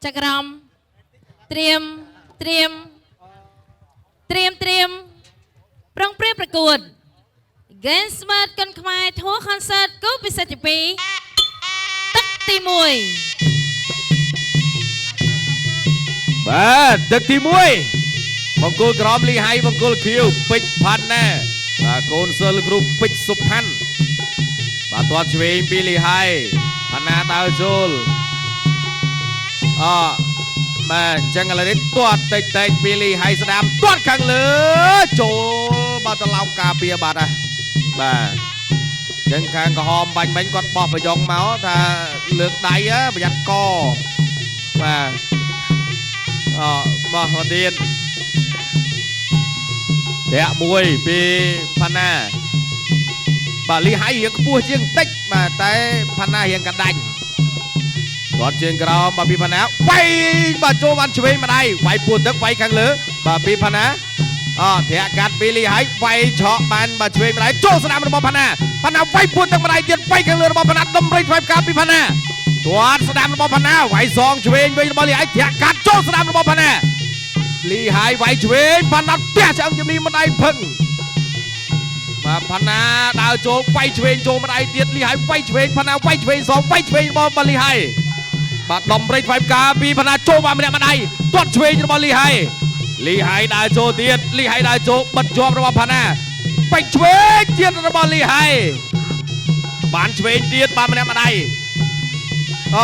ចក្រមត្រៀមត្រៀមត្រៀមត្រៀមប្រុងព្រៀបប្រកួត Grand Smart គុនខ្មែរ Tour Concert គូពិសេសទី2ទឹកទី1 បាទទឹកទី1បង្គោលក្រមលីហៃបង្គោលខៀវពេជ្រផាន់ណាបាទកូនសិស្សលោកគ្រូពេជ្រសុផាន់បាទទាត់ឆ្វេងពីលីហៃផាន់ណាដើរចូលអបាទអញ្ចឹងឥឡូវនេះទាត់តិចតិចពីលីហៃស្ដាំទាត់ខាងលើចូលបាទត្រឡោមការពារបាទណាបាទអញ្ចឹងខាងក្រហមបាញ់មិញគាត់បោះប្រយ៉ងមកថាលើកដៃប្រយ័ត្នកបាទអបោះមកទៀតធាក់មួយពីផាណាបាទលីហៃរៀងខ្ពស់ជាងតិចបាទតែផាណារៀងកដាច់គាត់ជើងក្រោមបាទពីផាណាវាយបាទចូលបានឆ្វេងម្ដាយវាយពួនទឹកវាយខាងលើបាទពីផាណាអធាក់កាត់ពីលីហៃវាយឆក់បានបាទឆ្វេងម្ដាយចូលស្ដាំរបស់ផាណាផាណាវាយពួនទឹកម្ដាយទៀតវាយខាងលើរបស់ផាណាដំរីថ្វាយផ្កាពីផាណាទាត់ស្ដាំរបស់ផាណាវាយសងឆ្វេងវិញរបស់លីហៃធាក់កាត់ចូលស្ដាំរបស់ផាណាលីហៃវាយឆ្វេងផាណាផ្ទះឆ្អឹងជំនីម្ដាយភឹងបាទផាណាដើរចូលវាយឆ្វេងចូលម្ដាយទៀតលីហៃវាយឆ្វេងផាណាវាយឆ្វេងសងវាយឆ្វេងរបស់លីហៃបាទដំរីថ្វាយផ្កាពីផាណាចូលមកម្នាក់ម្ដាយទាត់ឆ្វេងរបស់លីហៃលីហៃដើរចូលទៀតលីហៃដើរចូលបិទជាប់របស់ផាណាបាច់ឆ្វេងទៀតរបស់លីហៃបានឆ្វេងទៀតបានម្នាក់ម្ដាយអ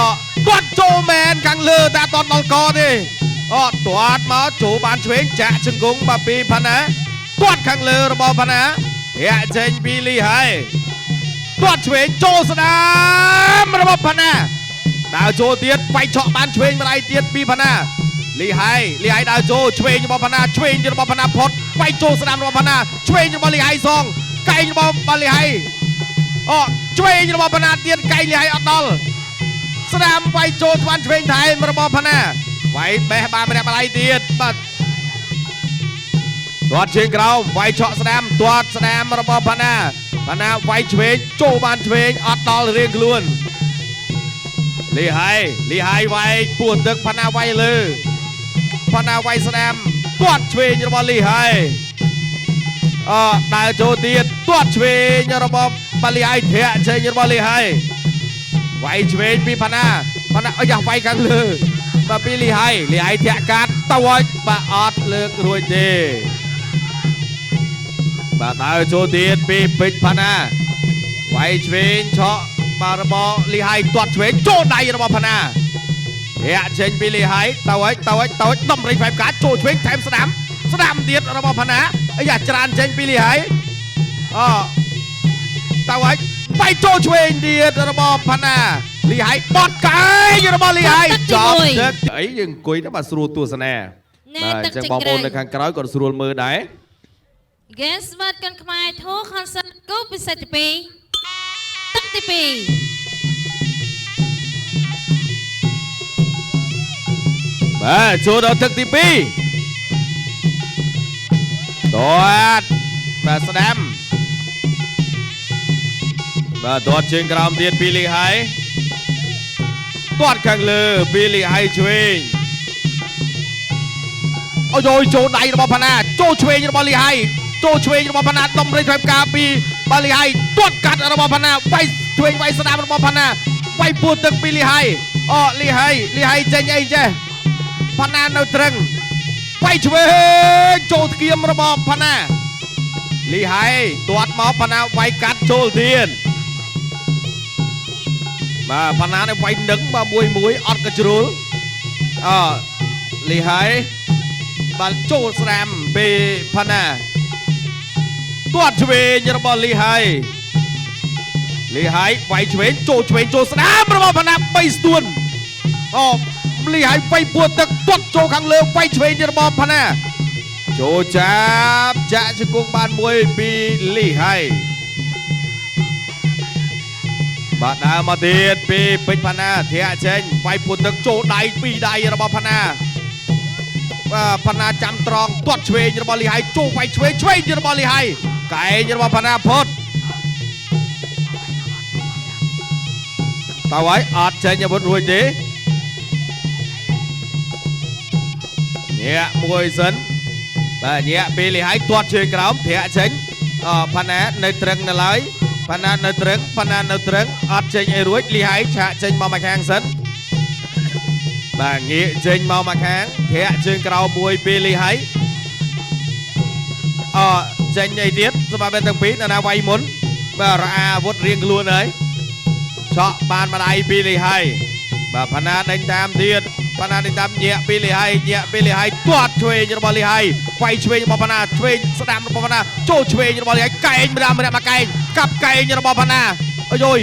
ទាត់ចូលមែនខាងលើតែអត់ដល់កទេអទាត់មកចូលបានឆ្វេងចាក់ជង្គង់បាទពីផាណាទាត់ខាងលើរបស់ផាណាធាក់ចេញពីលីហៃទាត់ឆ្វេងចូលស្ដាមរបស់ផាណាដើរចូលទៀតវាយឆក់បានឆ្វេងម្ដាយទៀតពីផាណាលីហៃលីហៃដើរចូលឆ្វេងរបស់ផាណាឆ្វេងទៀតរបស់ផាណាផុតវាយចូលស្ដាមរបស់ផាណាឆ្វេងរបស់លីហៃសងកែងរបស់លីហៃអឆ្វេងរបស់ផាណាទៀតកែងលីហៃអត់ដល់ស្ដាមវាយចូលបានឆ្វេងថែមរបស់ផាណាវាយបេះបានម្នាក់ម្ដាយទៀតបាទទាត់ជើងក្រោមវាយឆក់ស្ដាមទាត់ស្ដាមរបស់ផាណាផាណាវាយឆ្វេងចូលបានឆ្វេងអត់ដល់រៀងខ្លួនលីហៃលីហៃវាយពោះទឹកផាណាវាយលើផាណាវាយស្ដាមទាត់ឆ្វេងរបស់លីហៃអដើរចូលទៀតទាត់ឆ្វេងរបស់បាលីហៃធាក់ចេញរបស់លីហៃវាយឆ្វេងពីផាណាផាណាអីយ៉ាវាយខាងលើបាទពីលីហៃលីហៃធាក់កាត់ទៅហើយបាទអត់លើករួចទេបាទដើរចូលទៀតពីពេជ្រផាណាវាយឆ្វេងឆក់បាទរបស់លីហៃទាត់ឆ្វេងចូលដៃរបស់ផាណាធាក់ចេញពីលីហៃទៅហើយទៅហើយទៅហើយដំរីផ្លែផ្កាចូលឆ្វេងថែមស្ដាំស្ដាំទៀតរបស់ផាណាអីយ៉ាច្រានចេញពីលីហៃអទៅហើយវាយចូលឆ្វេងទៀតរបស់ផាណាលីហៃបត់កែងរបស់លីហៃចប់ទឹកអីយើងអង្គុយទៅបាទស្រួលទស្សនាបាទអញ្ចឹងបងប្អូននៅខាងក្រោយក៏ស្រួលមើលដែរ Grand Smart គុនខ្មែរ Tour Concert គូពិសេសទី2ទឹកទី2បាទចូលដល់ទឹកទី2ទាត់បាទស្ដាំបាទទាត់ជើងក្រោមទៀតពីលីហៃទាត់ខាងលើពីលីហៃឆ្វេងអូយចូលដៃរបស់ផាណាចូលឆ្វេងរបស់លីហៃចូលឆ្វេងរបស់ផាណាដំរីថ្វាយផ្កាពីបាលីហៃទាត់កាត់របស់ផាណាវាយឆ្វេងវាយស្ដាំរបស់ផាណាវាយពោះទឹកពីលីហៃអលីហៃលីហៃចេញអីចេះផាណានៅត្រឹងវាយឆ្វេងចូលធ្គាមរបស់ផាណាលីហៃទាត់មកផាណាវាយកាត់ចូលទៀតបាទផាណានេះវាយនឹងបាទមួយមួយអត់កជ្រុលអលីហៃបាទចូលស្ដាំពីផាណាទាត់ឆ្វេងរបស់លីហៃលីហៃវាយឆ្វេងចូលឆ្វេងចូលស្ដាមរបស់ផាណា3ស្ទួនអលីហៃវាយពួរទឹកទាត់ចូលខាងលើវាយឆ្វេងរបស់ផាណាចូលចាប់ចាក់ជង្គង់បានមួយពីលីហៃ បាទដើរមកទៀតពីពេជ្រផាណាធាក់ចេញវាយពុតទឹកចូលដៃពីរដៃរបស់ផាណាបាទផាណាចាំត្រង់ទាត់ឆ្វេងរបស់លីហៃចូលវាយឆ្វេងឆ្វេងទៀតរបស់លីហៃកែងរបស់ផាណាផុតតើហើយអត់ចេញអាវុធរួចទេញាក់មួយសិនបាទញាក់ពីលីហៃទាត់ជើងក្រោមធាក់ចេញអផាណានៅត្រឹងនៅឡើយផាណានៅត្រឹងផាណានៅត្រឹងអត់ចេញអីរួចលីហៃឆាកចេញមកមកខាងសិនបាទងាកចេញមកមកខាងធាក់ជើងក្រោមមួយពីលីហៃអចេញអីទៀតសម្រាប់ទាំងពីរណាវាយមុនបាទរអាវុធរៀងខ្លួនហើយឆក់បានម្ដាយពីលីហៃបាទផាណាដេញតាមទៀតផាណាដេញតាមញាក់ពីលីហៃញាក់ពីលីហៃទាត់ឆ្វេងរបស់លីហៃវាយឆ្វេងរបស់ផាណាឆ្វេងស្ដាំរបស់ផាណាចូលឆ្វេងរបស់លីហៃកែងម្ដងម្នាក់មកកែងកាប់កែងរបស់ផាណាអើយ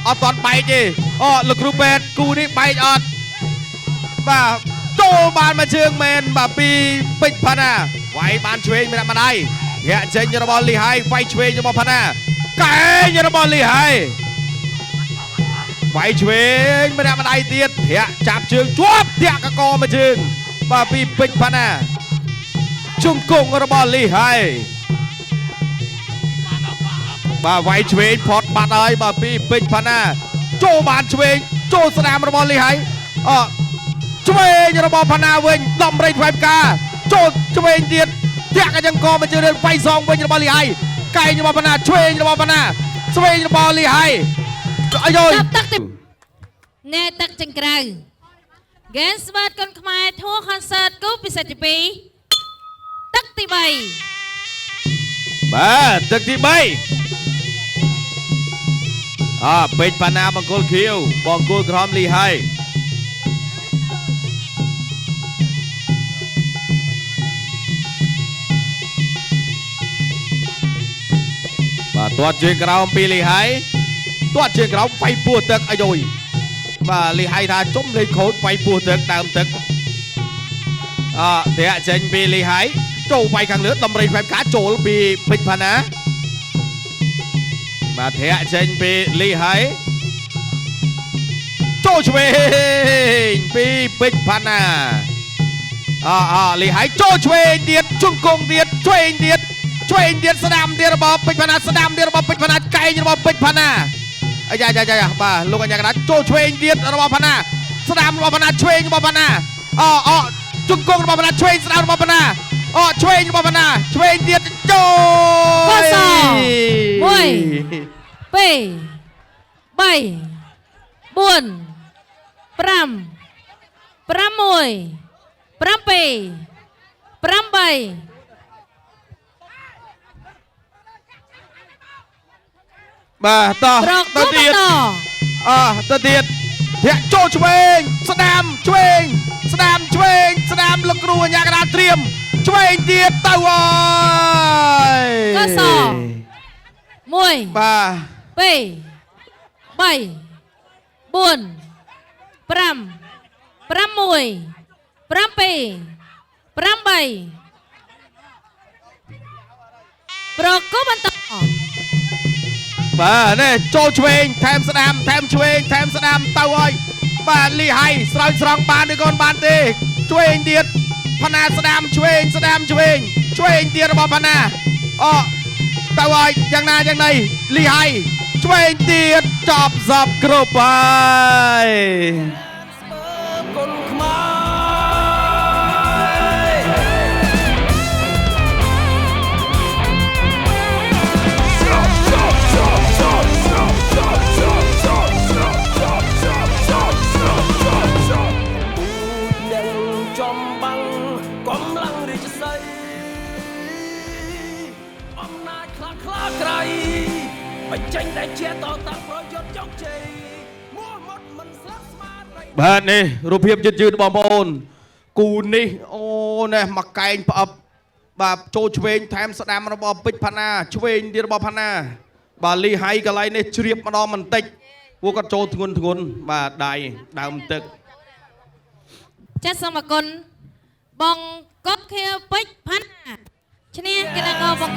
អត់តាន់បែកទេអូលោកគ្រូពេទ្យគូនេះបែកអត់បាទចូលបានមួយជើងមែនបាទពីពេជ្រផាណាវាយបានឆ្វេងម្នាក់ម្ដាយញាក់ចេញរបស់លីហៃវាយឆ្វេងរបស់ផាណាកែងរបស់លីហៃវាយឆ្វេងម្នាក់ម្ដាយទៀតធាក់ចាប់ជើងជាប់ធាក់កកមួយជើងបាទពីពេជ្រផាណាជង្គង់របស់លីហៃបាទវាយឆ្វេងផុតបាត់ហើយបាទពីពេជ្រផាណាចូលបានឆ្វេងចូលស្ដាមរបស់លីហៃអឆ្វេងរបស់ផាណាវិញដំរីថ្វាយផ្កាចូលឆ្វេងទៀតធាក់កញ្ចឹងកមកជើងវាយសងវិញរបស់លីហៃកែងរបស់ផាណាឆ្វេងរបស់ផាណាឆ្វេងរបស់លីហៃអាយ ចាប់ទឹកទីណែទឹកចង្ក្រៅហ្គេនស្បាតកុនខ្មែរធัวខនសើតគូពិសេសទី2ទឹកទី3បាទទឹកទី3អពេជ្រផាណាបង្គោលខៀវបង្គោលក្រហមលីហៃបាទទាត់ជើងក្រោមពីលីហៃទាត់ជើងក្រោមវាយពោះទឹកអាយបាទលីហៃថាជុំលេខខូចវាយពោះទឹកដើមទឹកអធាក់ចេញពីលីហៃចូលវាយខាងលើដំរីផ្លែផ្កាចូលពីពេជ្រផាណាបាទធាក់ចេញពីលីហៃចូលឆ្វេងពីពេជ្រផាណាអលីហៃចូលឆ្វេងទៀតជង្គង់ទៀតឆ្វេងទៀតឆ្វេងទៀតស្ដាំទៀតរបស់ពេជ្រផាណាស្ដាំទៀតរបស់ពេជ្រផាណាកែងរបស់ពេជ្រផាណាអាយ៉ាយ៉ាយ៉ាបាទលោកអញ្ញាកណ្ដាលចូលឆ្វេងទៀតរបស់ផាណាស្ដាំរបស់ផាណាឆ្វេងរបស់ផាណាអជង្គង់របស់ផាណាឆ្វេងស្ដាំរបស់ផាណាអឆ្វេងរបស់ផាណាឆ្វេងទៀតចូល 1 2 3 4 5 6 7 8 បាទតោះទៅទៀតទៅទៀតធាក់ចូលឆ្វេងស្ដាំឆ្វេងស្ដាំឆ្វេងស្ដាំលោកគ្រូអញ្ញាកណ្ដាលត្រៀមឆ្វេងទៀតទៅអើយក ស1 បាទ 2 3 4 5 6 7 8ប្រកបបន្ត បាទនេះចូលឆ្វេងថែមស្ដាំថែមឆ្វេងថែមស្ដាំទៅហើយបាទលីហៃស្រោចស្រង់បានឬក៏មិនបានទេឆ្វេងទៀតផាណាស្ដាំឆ្វេងស្ដាំឆ្វេងឆ្វេងទៀតរបស់ផាណាអទៅហើយយ៉ាងណាយ៉ាងណីលីហៃឆ្វេងទៀតចប់សពគ្រប់ហើយបាទនេះរូបភាពយឺតៗបងប្អូនគូនេះអូនេះមកកែងផ្អឹបបាទចូលឆ្វេងថែមស្ដាំរបស់ពេជ្រផាណាឆ្វេងទៀតរបស់ផាណាបាទលីហៃកន្លែងនេះជ្រាបម្ដងបន្តិចពួកគាត់ចូលធ្ងន់ធ្ងន់បាទដៃដើមទឹក ចាសសូមអរគុណបងកុកខៀវពេជ្រផាណាឈ្នះកីឡាករបង